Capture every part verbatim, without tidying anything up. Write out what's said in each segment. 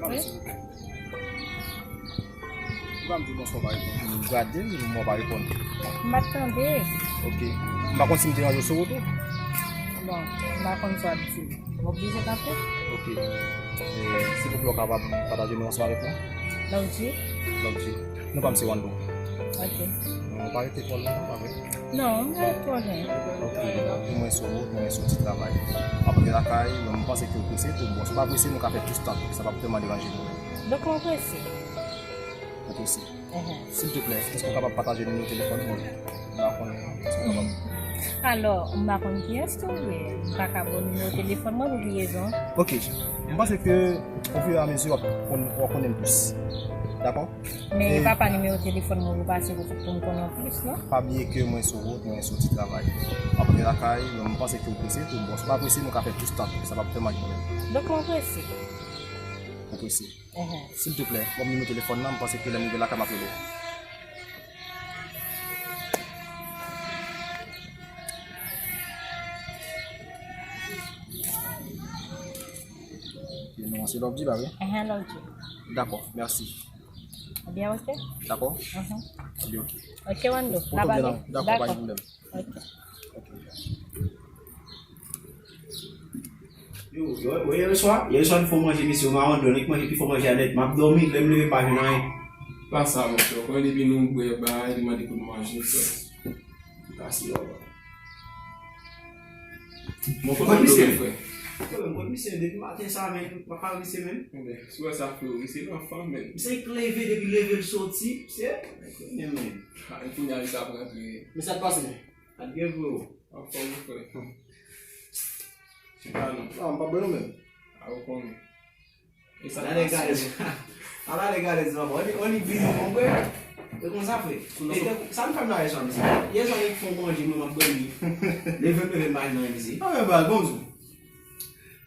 Wi. Ou pa m di bonswa, ou pa reponn. M gade l, men w pa reponn. M pa t tande. Ok. M pa konn si m deranje w sou wout ou. Bon, m pa konn sa w ap di. M oblije kanpe. Ok. E, silvouplè, w kapab pataje non ansanm avèk mwen? Longji. Longji. Non pa m se Wando. Ok. Nou pa rete twò lontan, pa vre? Non, m pa rete twò lwen. Ok. Mwen sou wout, mwen sou ti travay. Ap rantre lakay, men m panse ke w prese tou. Bon, si w pa prese, nou ka fè plis tan. Sa p ap tèlman deranje nou. Donk, mwen prese. Ou prese. Silvouplè, èske w kapab pataje nimewo telefòn mwen? M pa konnen si w kapab. Alò, m pa konn kiyès ke w ye. M pa ka ba w nimewo telefòn mwen pou ki rezon? Ok. M panse ke, ofiramezi, w ap konn, w ap konnen m plis. Dakò? Men e pa pa nimewo telefòn mwen pou pase pou, pou m konnen w plis, non? Pa bliye ke mwen sou wout, mwen sou ti travay. M ap rantre lakay, men m panse ke w prese tou. Bon, si w pa prese, nou ka fè plis tan. Sa p ap fè m anyen. Donk, mwen prese. Ou prese. Silvouplè, ban m nimewo telefòn nan, m panse ke lè m rive lakay m ap rele w. Gen non an se Love G, pa vre? Enhen, Love G. Dakò, mèsi. Ebyen, ok. Dakò? Enhen. Ebyen, ok. Ok, Wando, n ap pale. Dakò, pa gen pwoblèm. Ok. Ok. Yo, yo, yo, yè swa, yè swa, m fè w manje, mesye, w mawon dlo, nèg manje pi fò manje a nèt, m ap dòmi, lè m leve, m pa jwenn anyen. Pa sa, monchè, w konnen depi nou bwè, bay, li mande pou nou manje, frè. Li pase yo. Bon, kòman misye, frè? Yo, mwen, misye, depi maten sa, men, m pa ka misye, men. Ebyen, si w wè sa, frè, misye nan fanm, men. Misye k leve, depi leve l soti, misye, men, men. A, e kounye a, li t ap rantre. Men sa k pase? Sa t gen vre, o. Anfòm, frè. Chita non. Non, m pa bwè non, menm. A, ou konnen. E sa k pase? Ala nèg gade sa. Ala nèg gade sa, bò. Oli, Oli vini, mon frè. E konsa, frè. E te, sa m fè m la yè swa, mesye. Yè swa, nèg fè w manje, mwen, m ap dòmi. Leve m, leve m, pa jwenn anyen, mesye. Non, men, bal, bon, m di w.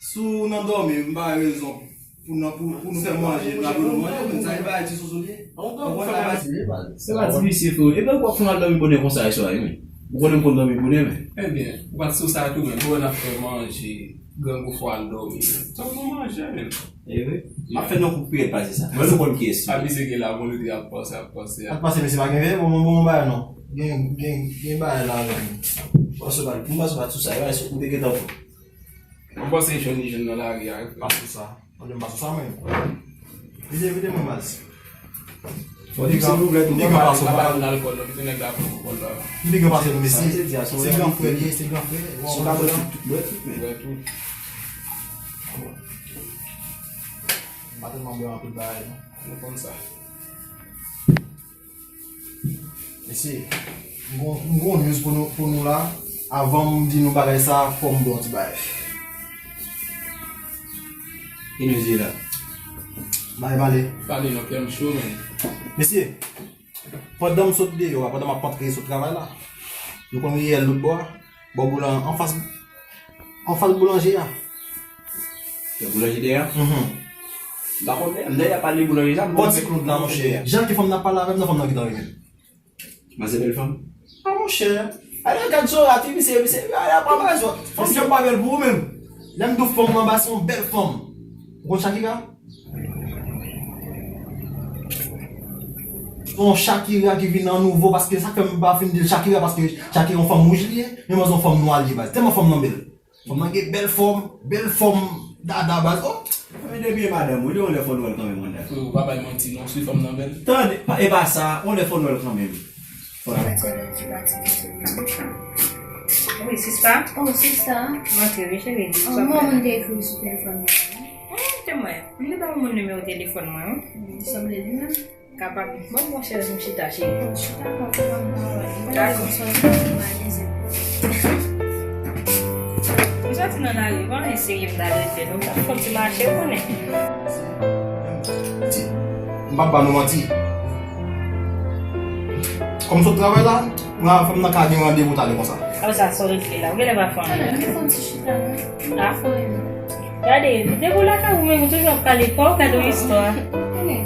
Si w nan dòmi, m pa gen rezon pou nan, pou, pou nou fè manje, pou n ap nou manje, men sa, e bagay ti soso li ye. Ou konprann sa, baz? Se pa ti visye, frè. Epi w ap fè m al dòmi bonè konsa yè swa, wi. Ou konnen m konn dòmi bonè, men. Ebyen, ou pa t sou sa tou, men. Ou wè n ap fè manje, grangou fè w al dòmi, men. Sa w nou manje, men. E vre? M ap fè non kout piyèt pase sa. Mwen, nou konn kiyès. Abise gen la, bon, li ap panse, ap panse. Ap panse, mesye, pa gen veye, bon, bon, bon, bagay, non. Gen, gen, gen bagay la, men. Panse pa, m panse pa tou sa, e bagay sou koute gentan fò. Mwen panse jwenn li jwenn nan lari a, wi, frè. Pa sou sa. Mwen pa sou sa, men. Vide, vide mwen, baz. Bon, silvouplè, tou pa pase, pa ba moun alkòl, non, kite nèg la pran alkòl la. M pi gen pase nou, mesye. Se gran frè li ye, se gran frè. Si w ka bwè tout, tout, bwè tout, men. Bwè tout. M pa tèlman bwè anpil bagay, non. Nou konn sa. Mesye, m gon, m gon news pou nou, pou nou la. Avan m di nou bagay sa, fò m ba w ti bagay. Ki news ye la? Bagay pale. Pale non, kè m cho, men. Mesye, pandan m sot deyò a, pandan m ap antre sot travay la, nou konn riyèl lòt bò a, bò boulan, anfas, anfas boulanje a. Lè boulanje dèyè? Mhm. M pa konn, men, m dèyè ap pale boulanje sa, m Bò ti Claude la, monchè. Jan ke fanm nan pale avè m nan, fanm nan gentan renmen m. Manzè bèl fanm? A, monchè. Ale gad Zorat, wi, misye, misye, ale ap pale zòt. Fanm jan pa bèl pou ou menm. Lè m di w fanm nan ba se yon bèl fanm. Ou konn Shakira? Se yon Shakira ki vin an nouvo, paske sa k fè m pa fin di l Shakira, paske Shakira yon fanm wouj li ye, men manzè yon fanm nwa li ye, baz. Tèlman fanm nan bèl. Fanm nan gen bèl fòm, bèl fòm dada baz. Oh! Men depi e madanm ou, li yon lè fò nwèl kanmenm, manda. Frè, ou pa bay manti non, si fanm nan bèl. Tande, pa, e pa sa, yon lè fò nwèl kanmenm. Fò nwèl. Wi, sista. Oh, sista. M antre wi, cheri. Oh, mwen moun te ekri w sou telefòn mwen. Hmm, te mwen. M te ba yon moun nimewo telefòn mwen, wi. Hmm, sanble li menm. Kapab. Bon, monchè, m chita, cheri. Bon, chita, papa, m pa wè. Dakò. M sòti nan lari, pa anyen serye m t al regle, non, m t ap fè yon ti mache, ou konnen. M p ap ba nou manti. Kòm m sot travay la, m a fè m nan ka gen randevou talè konsa. Apre sa, sa w regle la, ou genlè pa fè anyen. M te fè yon ti chita, non. Ah. Gade, depi w lakay ou menm, ou toujou ap pale pa w, gade yon istwa. Ou konnen,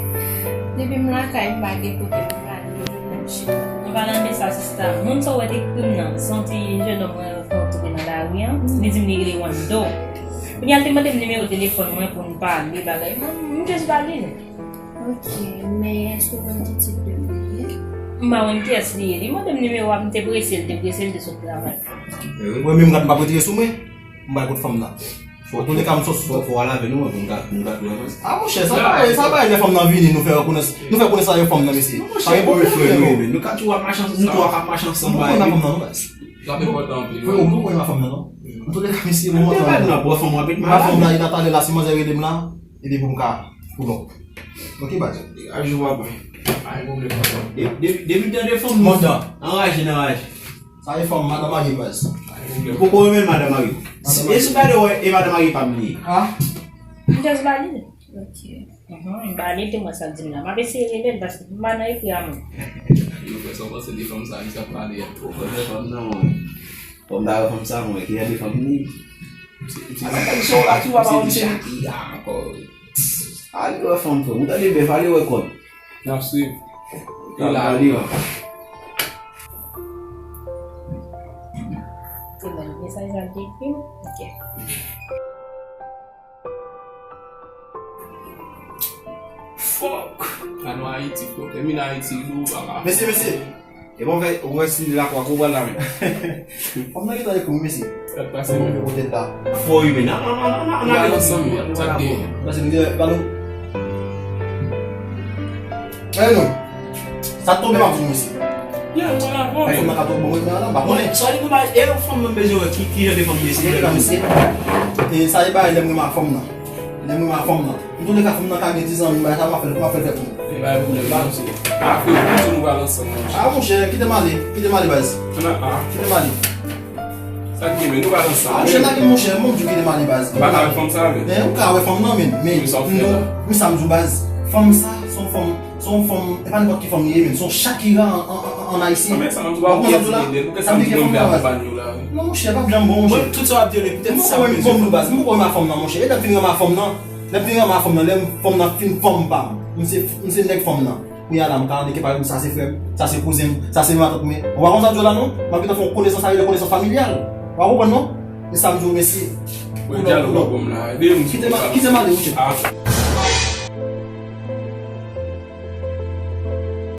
depi m lakay, m pa gen kote pou m prale, m chita. An palan de sa, sista, moun sa w wè t ekri m nan, se yon ti jennonm mwen rankontre nan lari an, li di m li rele Wando. Kounye a l te mande m nimewo telefòn mwen pou n pale bagay. Mwen, m just ba li l. Ok, men èske w konn ki tip de moun li ye? M pa konn kiyès li ye. Li mande m nimewo a, m te prese, l te prese, l te sot travay. Mwen menm, gad, m pa retire sou mwen. M bay kot fanm nan. An tou le ka, m sot sou. Fò w al avè nou, mwen, pou m ka, pou m ka tou avanse. Ah, monchè, sa pa, sa pa lè fanm nan vini, nou fè konnen, nou fè konnen sa yo fanm nan, mesye. Pa gen pwoblèm, frè, nou, men nou ka tou ap mache ansanm, nou tou ap mache ansanm. Mwen konn fanm nan, non, baz. Sa enpòtan anpil. Frè, mwen konn fanm nan, non. An tou le ka, mesye, mwen kontan. Nan pran fanm nan, e nan talè la, si manzè rele m la, epi pou m ka, pou non. Ok, baz. Degaje w, papa. Pa gen pwoblèm, papa. De-, de-, depi m tande fanm nan, anraje, nan anraje. Sa e fanm madan marye, baz. Ou poko renmen madan marye. E sou gade wè, e madan marye pa m li ye. Ah? M just ba li. Ok. Mhm, m ba li, te mwen sa l di m la. M ap eseye rele l paske m pa nan ekri a mwen. Yo fè sa w panse de fanm sa, li sa pale a. Ou konn fanm nan, mwen. Fanm ta fanm sa, mwen, ki jan de fanm li? Ala sa w la, ti w ap avanse. Shakira ankò. Ale wè fanm, frè. Ou tande bèf, ale wè kòd. N ap swiv. N ap gade, an. Se bon, mesaj la te ekri m? Ok. Fuck! Ann Ayiti, frè. Menm Ayiti, nou pa ka. Mesye, mesye. E bon, fè, ou wè si la kwa kou pral la, men. Fanm nan gentan ekri wi, mesye. Sa k pase, men? Kote l la? Fò wi, men. Ann, ann, ann, ann, ann, ann ale ansanm, men. Sa k genyen? Pase nou gen, ba nou. Gade non. Sa tonbe m ap di w, mesye. Yeah, mwen la, bon. Ay, fanm nan ka tonbe, mwen la, m pa konnen. Sa li pou bay, e fanm nan bezwen wè ki, ki jan de fanm li ye, se. Gade la, mesye. E sa e bay lè m renmen ak fanm nan. Lè m renmen ak fanm nan. An tou le ka, fanm nan ka gen ti zanmi, bagay sa, m ap fè l, m ap fè l fè pou mwen. E pa gen pwoblèm, pa, monchè. Ah, frè, nou pral ansanm, monchè. Ah, monchè, kite m ale, kite m ale, baz. Kite m ale. Sa k gen, men nou pral ansanm. Ah, monchè, lage m, monchè, m di w kite m ale, baz. M pa ka wè fanm sa, men. Men, ou ka wè fanm nan, men, men, men sa m di w, baz. Fanm sa, se yon fanm, se yon fanm, e pa nenpòt ki fanm li ye, men, se yon Shakira an, an, an, an ayisyen. Ah, men sa m di w, ou konn sa m di w la? Sa m di w, fanm nan, baz. Non, monchè, pa janm bon, monchè. Mwen, tout sa w ap di yo, petèt sa m bezwen. Bon, baz, m poko renmen ak fanm nan, monchè. E lè m fin renmen ak fanm nan, lè m fin renmen ak fanm nan, lè fanm nan fin fanm pa m, m se, m se nèg fanm nan. Kounye a la, m ka ande ke pa egzanp, sa se frè m, sa se kouzen m, sa se matant mwen. Ou pa konn sa m di w la, non? M ap gentan fè yon konesans, sa rele konesans familyal. Ou pa konprann, non? E sa m di w, mesye. Pou lòt, pou lòt. Kite m, kite m ale, monchè.